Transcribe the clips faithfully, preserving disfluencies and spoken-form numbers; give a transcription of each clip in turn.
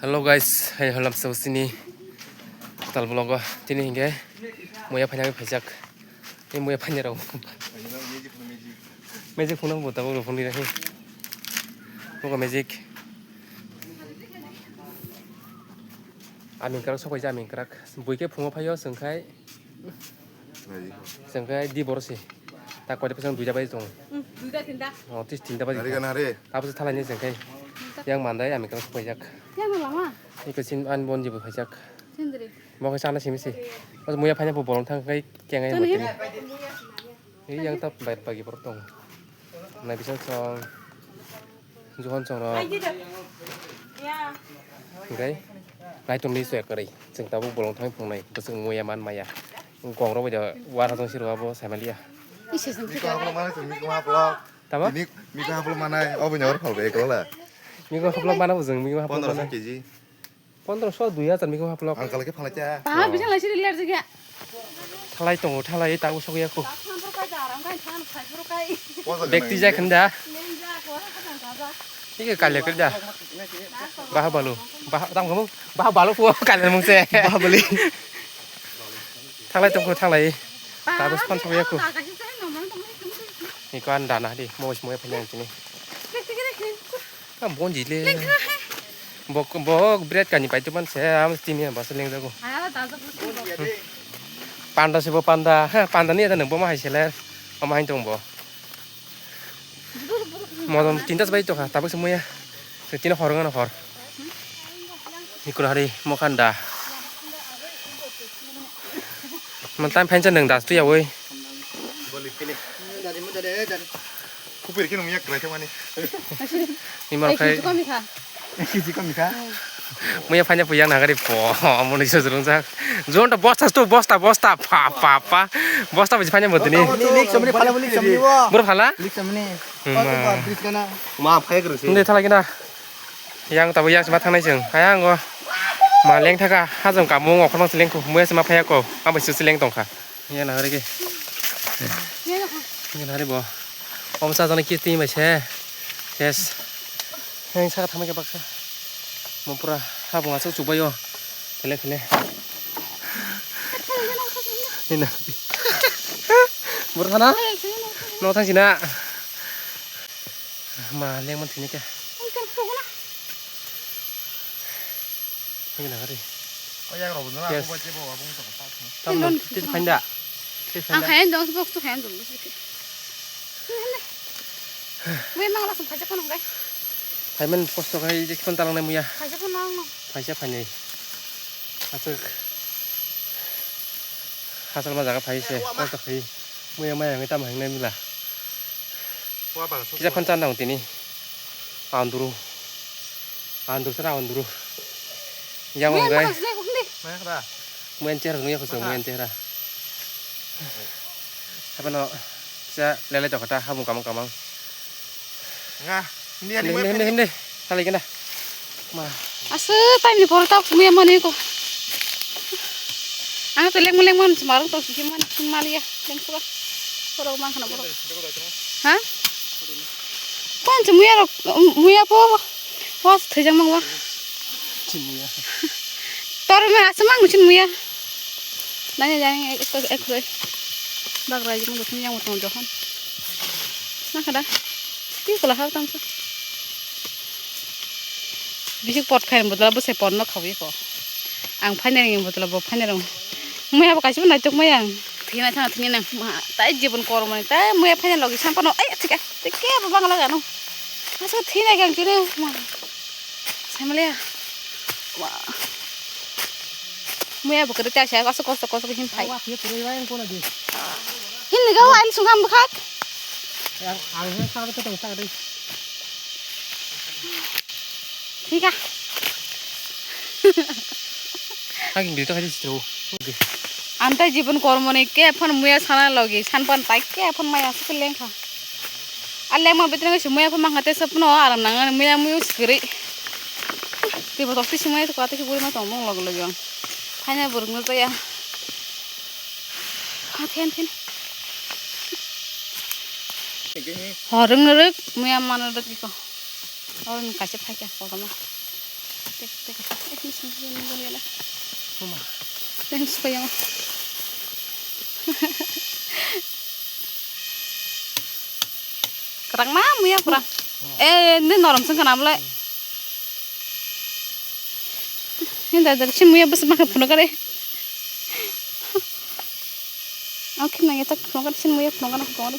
Hello guys, hai halam so sini tal vlog o tini hinge muya phanya phaijak. Ni muya phanya rok. Magic phone bo tabuk phone ni rahi. Buka magic. Amin karak sok paijak amin karak. Buike phungo phayo sengkhai. Chwng khe di borok se. Ta koita pisa duita bai tong. Hmm, duita tinta. Oh, tis tinta bai. Nari gana re. Abo se thalai ni chwng khe. Yang mandai ami kala supaijak. Yang lama. Iko sin an bon jibo phaijak. Sindri. Mo khe sana simi se. Bas muya phanya bo bolong thang kai kengai mo. Ei yang ta bai pagi borok tong. Nai bising song. Johon chongrok. Hwnkhe naitok ni chwng kwrwi. Chwng tabuk bolong thangwi phunuknai. Bwswk muya man maya. Gongrok bai da uarajwng siro abo saimaliya. Miko haplo manai chwng miko haplo. Tamo? Miko haplo manai obo ni oro phalbai ekla. Miko haplo mana bo chwng miko haplo manai. Pondroso kg. Pondroso dui hajar miko haplo. Ang kalai khe phalai cha. Taha bising lai siri ler jigya. Thalai tongo, thalai ta usok ya ko. Bek twi jai khanda. Ike kalya kir da. Baha balu. Baha tamo kamu. Baha balu po kalya mung se. Baha bali. Thalai tongkho thalai. Tabuk span sokya ko. Iko an dana di. Mos moya phanya tini. Am bonji le. Bok bok bread kani pai tuman se am tini ba se lengjago. Panda se bo panda. Ha panda ni ada nang bo ma hai seler. Ama hai tong bo. Modom tinta bai to kha tabuk se moya. Se tini hor ngana hor. Ikuna hari mokhan da. Man time phainsa nang das tu ya woi. Kupir khe nung yak krai thangmani. Imar khai. Kg kami kha. Muya phanya puyang nagari po. Muni sujurung jak. Jon to bosta sto bosta bosta pa pa pa. Bosta bisi phanya bodini. Lik samni phala lik samni wo. Bor phala? Lik samni. Ma phai kru si. Nde thala gina. Yang tabo yang sima thangnai jeng. Ayang go. Ma leng thaka hajong kamu ngokhono seleng ku. Muya sima phaya ko. Abo su seleng tongkha. Yang nagari ke. Yang nagari bo. Om sa jana kisti mai se. Yes. Yang saka thamai ke baksa. Mo pura habung asuk chubayo. Phele phele. Ina. Bor khana. No thang sina. Ma lengman thini ke. Ini nagari. Oh ya, Robo, nana aku baca bawa abang tak tak. Tam non tis phainda. Tis phainda. Ang khayan dong, box tu khayan dong. Muya mang langsung phaja kono gai. Phaiman posto kai je kon talang nai muya. Phaja kono ang no. Phaisa phainai. Asuk. Hasal ma jaga phai se. Posto kai. Muya maya ngai tam hangnai mila. Kisa phan chan dong tini. Anduru. Anduru sana anduru. Yang mui gai. Mui ancer nungya kusa mui ancer. Apa no? Sa lele to kata habung kamang kamang. Nga. Hindi hindi hindi hindi. Sali kena. Ma. Asa time ni poro tak muya mani ko. Ang to leng leng man semarang to sih man mali ya leng suka. Poro mang kana poro. Ha? Kon se muya rok muya po. Was thejang mang wa. Chin muya. Tor me asa mang chin muya. Nanya jani ek ek ek. Bag rai jing mo yang mo tong johon. Nakada. Ti kola hau tamsa. Bisik pot khaini bodol bo se pot no khawi ko. Ang phainai ni bodol bo phainai rong. Muya bo kaisa naitok maya ang. Thina thana thini nang. Ma tai jibon kormani tai muya phainai logi sampano. Ai thika. Tike bo bangla gano. Aso thina gang tini. Ma. Samle. Ma. Muya bo kete ta sa aso kosto kosto hin phai. Hin ni gawa an sungam bkhak. Ang ang sa ta tong sa dei. Thika. Hagin dito kadi sitro. Antai jibon kormoni ke phon muya sana logi sanpan tai ke phon maya sik lengkha. A lengma betreng se muya phon mangate sapno aram nang muya muyu sikri. Tibo tosti simai to kate ki buri ma tong mong log log yang. Phanya burung no ya. Ha then then. Horung ruk muya mana ruk iko. Horung kaisa phaikya kotorma. Thanks, Payang. Kerang ma muya pura. Eh, ini norom sengkana mulai. Ini dari dari sini muya bes makan penuh kali. Oke, nang itu penuh kali sini muya penuh kali penuh kali.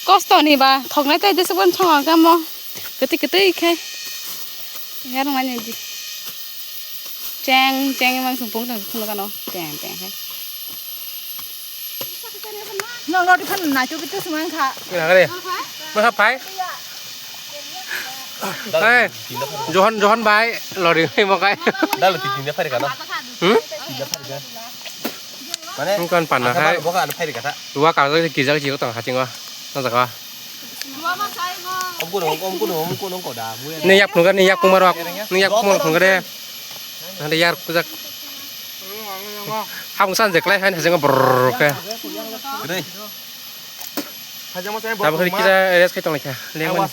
Kosto ni ba, thok nai tai desa pun thok ang kamo. Kete kete ikhai. Yar mani di. Cheng, cheng mang sung pung tang sung kano. Cheng, cheng hai. Nang roti phan na chu bitu sumang kha. Kena kare. Masa pai. Hai. Johan, Johan bai lori hai mo kai. Dalo ti tinda phari kano. Hmm? Tinda phari kano. Mane bukan panah hai. Boka anu phari kata. Dua kali kijak jik tong hachingo. Nang jaga. Om kuno, om kuno, om kuno ko da. Ni yak phunga, ni yak phunga rok. Ni yak phunga phunga de. Hande yar kujak. Habung san jeklai hain hasingo brrrr ke. Re. Tabuk hari kita rest kai tong lekha. Leng mani.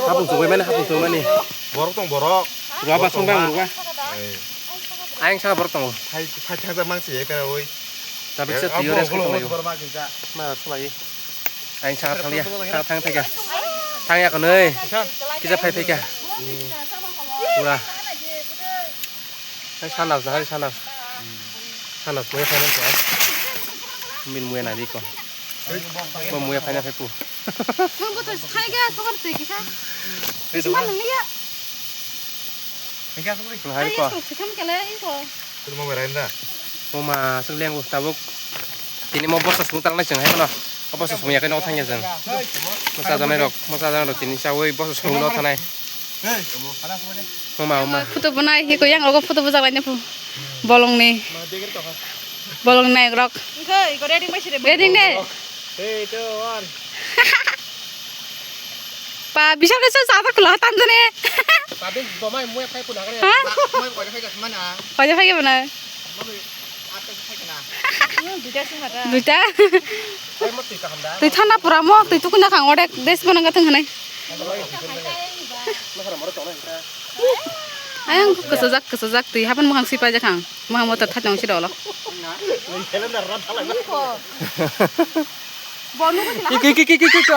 Habung sungui mani, habung sungui mani. Borok tong borok. Ruwa ba sung bang ruwa. Ayang sa borok tongo. Phai phai thajak mang si ekara oi. Tapi se tuyo rest kai tong layo. Ma sulai. Ayang sa thang ya. Thang thang thai ka. Thang ya konoi. Kisa phai phai ka. Pura. Hai sanas na hari sanas. Sanas muya phai nang ko. Min muya na di ko. Bo muya phai na phai pu. Nang bo to khai ga sokar tei kisa. Kisa nang ya. Hai ko. Kisa kele ko. Moma sing leng tabuk. Tini mo bosa sung tal nai sing hai kono. Bosa sung ya keno thang ya sing. Mosa janai rok, mosa janai rok tini sawi bosa sung no thanai. Mama, mama. Photo bo nai, hiko yang ogo photo bujak laina phu. Bolongni. Bolong nai rok. Engkho, iko ready mai sire. Ready ne? Three, two, one. Pa, bisal ke sa sa khula tan jane. Pabi, bomai muya phai puna kare. Ha? Mai koi phai ka mana? Koi phai ka mana? Mami, ato phai kana? Duita sing mata. Duita. Oi, mo tui kaham da. Tui thana pura mo, tui tukuna khang odek des bonang ka thang hanai. Ayang kasajak, kasajak twi hapan mukhang swi paijak ang. Mukhang motor thajak si dolo. Iki, iki, iki, iki, iki.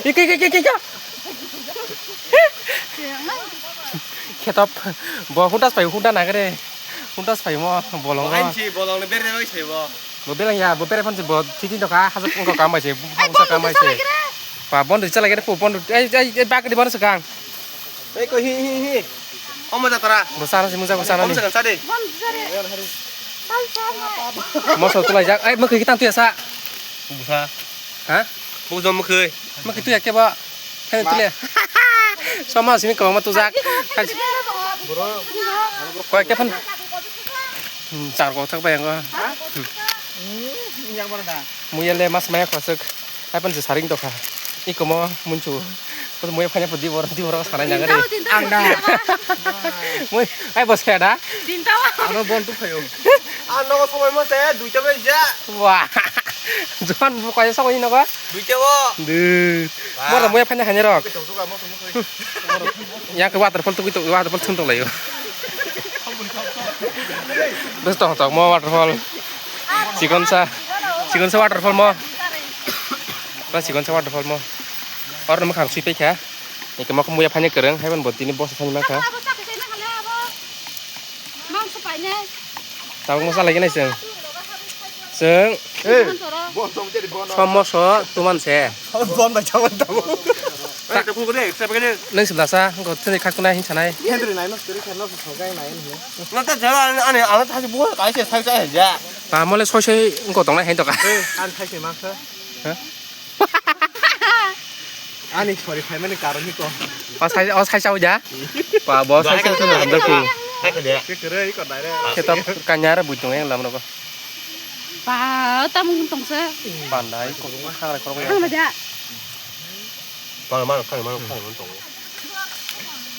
Iki, iki, iki, iki. Khetop. Bo hudas pai huda nagre. Hudas pai mo bolong. Ain si bolong ni bere oi sebo. Bo belang ya, bo bere phan si bo titi doka hajak engko kamai si. Bangsa kamai si. Pa bondo chala gere po bondo. Ei, ei, ei, bak di bondo segang. Ei, ko hi, hi, hi. Omo jatara. Bo sana si musa bo sana ni. Omo segang sade. Moso tulai jak. Ai, mokhi kitan tu ya sa. Busa. Ha? Busa mokhi. Mokhi tu ya ke ba. Thani tule. Sama simi ko ma tu jak. Koi ke phan. Hmm, char ko thak bayang ko. Yang mana dah? Muya le mas maya khosok. Ai pan se saring tokha. Iko mo munchu. Bos muya phanya pudi bor di bor sanai nang re. Ang da. Muya ai bos kaya da. Ano bon tu phayo. Ano ko somoi mo se duita bai ja. Wah. Jon bu kaya sa ko ino ko. Duita bo. Du. Bor muya phanya hanya rok. Yang ke waterfall tu itu waterfall thum tong layo. Bes tong tong mo waterfall. Chikonsa, chikonsa waterfall mo. Ba chikonsa waterfall mo. Or no khang sui pekha. Eke mo muya phani kereng, hai ban bo tini bosa phani makha. Tabuk mo salai gini seng. Seng. Somo so tuman se. Bon bai chawan tabo. Neng sebelah sa, engko thani khak tunai hin sanai. Hendri nai mas teri khenno so sogai nai hin. Nata jala ani ala thasi bo kai se sai sai ja. Pa mole soi soi engko tongnai hin toka. An thai se makha. Ani sorry phaimani karon ni ko. O sai o sai chau ja. Pa bo sai sai tu hamda ku. Hai ko de. Ke kere ko dai re. Khetop kanyar bui tong yang lam ro ko. Pa tamung tong se. Pandai ko khang rai ko. Khang ja. Pal mar khang mar khang mar tong.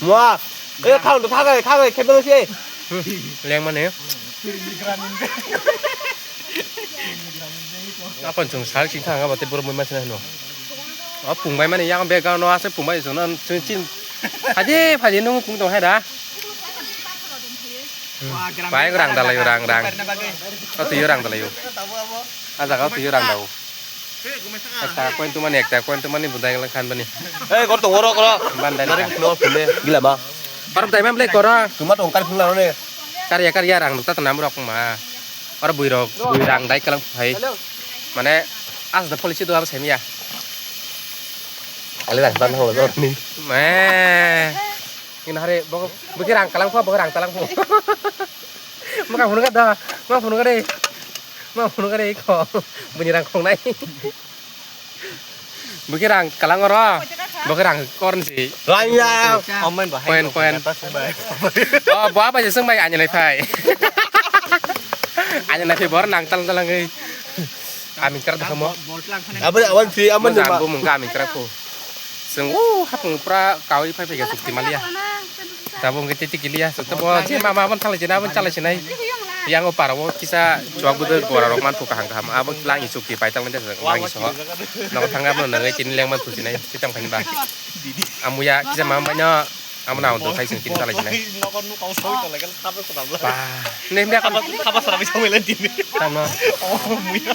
Mua. Eh khang to khagai khagai khebel se. Leng mane. Apon chwng sal ching thang abo tei borok mui machine hino. O pung bai mani yang background no aswk pung bai chwng no chwng chin. Phaidi phaidi nung pung tong hai da. Bai rang dalai rang rang. O twi rang dalai. A jaga o twi rang dao. Ekta coin tumani ekta coin tumani budai lang khan bani. Eh, gor tong oro, oro. Bandai. Dari no pune. Gila ba. Parok dai mam le kora. Cuma tong kar pula ne. Karya karya rang dukta tanam rok ma. Oro buirok, bui rang dai kalang phai. Mane, as the policy do abo semiya. Ale rang tan holo ni. Me. Ini hari bok bukirang kalang pho, bukirang kalang pho. Maka phunu ka da, maka phunu ka de. Maka phunu ka de ko. Buni rang khong nai. Bukirang kalang oro. Bukirang korn si. Raya. Omen ba. Poin, poin. Oh, bo apa sih seng bai anya nai phai. Anya nai phai bor nang tal tal ngai. Ami kar da mo. Apa awan si aman Mo ba. Jambu mung ami kar ko. Seng uh hapung pra kawi phai phai ga sukti malia. Tabung ke titi kilia so tabo je mama abon thala jena abon chala jenai. Yang o para o kisa chuak bude gora rok man phuka hang kaham. Abo langi chukti pai tang mende langi so. Nok thang abon nangai tin leng man phusinai kitam khani ba. Amuya kisa mama banyo amo na on thai sing tin chala jenai. Nokon nuk kau soi to legal khaba sora bla. Ba. Ne me Khaba khaba sora bisa melen tin. Tamno. Oh muya.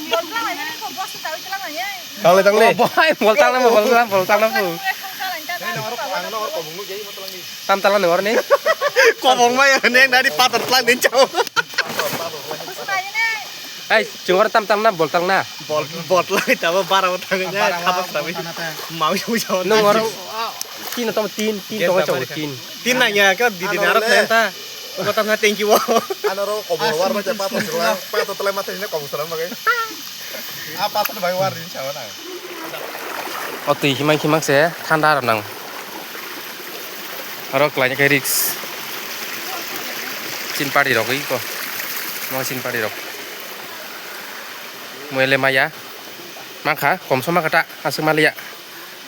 Tangle tangle. Oh boy, bol tang na bol tang bol tang na bu. Tam tala ni orni. Kobong mai ne nari patar tlang din chao. Ai, chungor tam tang na bol tang na. Bol bol lai ta ba bara tang ne khaba sora bisa. Mau mau. Nung or tin to tin tin to chao tin. Tin na ya ka di di na ro ta. Ko tam na thank you. Ano ro kobong war ma pa to tlang pa to tlang ma tin ne kobong sora ma ke. Ah, pathor bai war rin sawa na. O twi himang himang se thanda aro nang. Aro klai khe risk. Chin party rok iko. Mo chin party rok. Mo ele maya. Mangkha, komso mangkha ta, aswk maliya.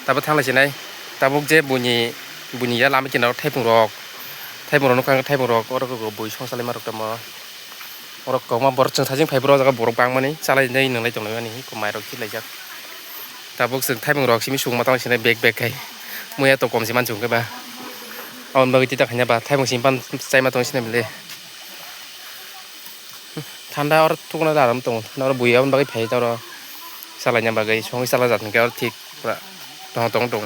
Tabo thanglai sinai. Tabuk je buini, buini ya lama kinaro thaipung rok. Thaipung rok nukha, thaipung rok, oro kok bui songsalai ma rok tamo. Oro kwbangma borok chwng sajing phai bwrwi o jaga borok bangmani chalai nai nwnglai tonglai mani eko mai rok khilaijak. Tabuk chwng thaimung rok simi sukma tang sinai bag bag khai muya to kom si mansukhe ba. Aboni bagwi tita khaina ba thaimung simi pan chaima tong sinai bwle. Thanda oro thukna da aram tongo thanda oro bui aboni bagwi phai ta oro chalaina bagwi songwi chalajak hinkhe oro thik pura tong tong tong.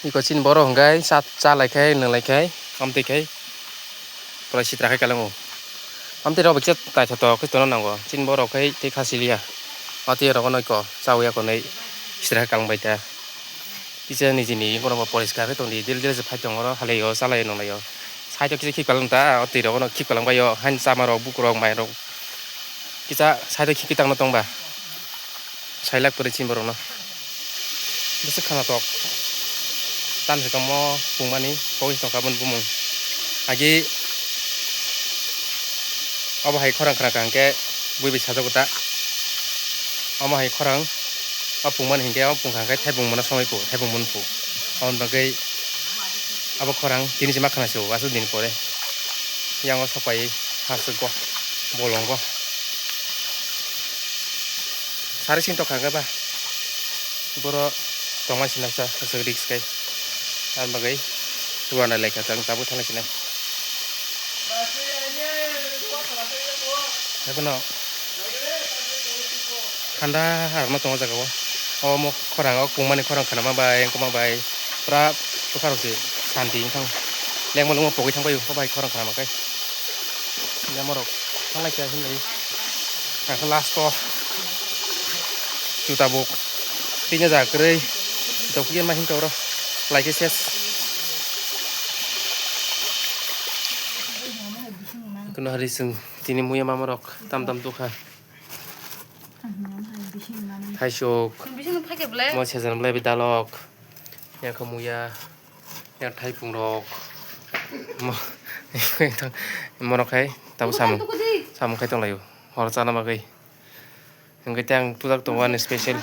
Iko chini borok hwnkhe cha, cha lai khai, nwng lai khai, amtwi khai, pura sitra khai kalango. Amtwi rok bai kisa naithotok khe tongna nango. Chini borok khai tei kha siliya. Watwi rok no iko chawi ya konwi sitra khai kalang bai ta. Kisa nijini borok bo poriskar khe tongdi, dil dil se phai tongo oro, halai o, chalai o, nwnglai o. Side o kisa khip kalang ta, o twi rok no khip kalang bai o, haini chama rok, buku rok, mai rok. Kisa side o khip tang no tong ba. Sailak kwrwi chini borokno. Bwswk khana tok. Tamni tongmo pungmani pogis tongkha boni bumung. Agi obo hai khorang khna kaham khe bui bai sajago ta. Omo hai khorang o pungmani hinkhe o pungkha khe thaibung mano songwi pu, thaibung mano pu. Aboni bagwi abo khorang tini se ma khna se o aswk din pore. Yang o sokpai haswk go bolong go. Sari sing tokha khe ba. Boro tongma sinasa aswk risk kai. Aboni bagwi rwna lai kha ang tabuk thangna sinai. Haikhe no thanda harokno tongo jaga o. Omo khorang o pungmani khorang khanama bai wngkoma bai pura bwkha rok se santi wngkha. Lengma lungma pogwi thangbai o bai khorang khanama khe. Lamorok thanglai kha hinwi. Ang khe last o juta bo tini ja kwrwi juta khe ma hinka oro lai khe ses. Kuno hari chwng tini muya mama rok tam tam tukha. Thaisuk. Mo sejan belai bi dalok. Yang khe muya, yang thaipung rok. Mo-, morok khai tabuk samung, samung khai tonglaio. Hor chana bagwi. Hwnkhe tei ang tujak tongo ani special.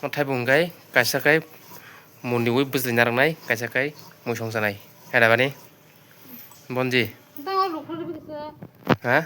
Mo thaipung khai kaisa khai muni ui bwsai narwknai, kaisa khai muisung sanai. Hai da bani? Bonji. Ha?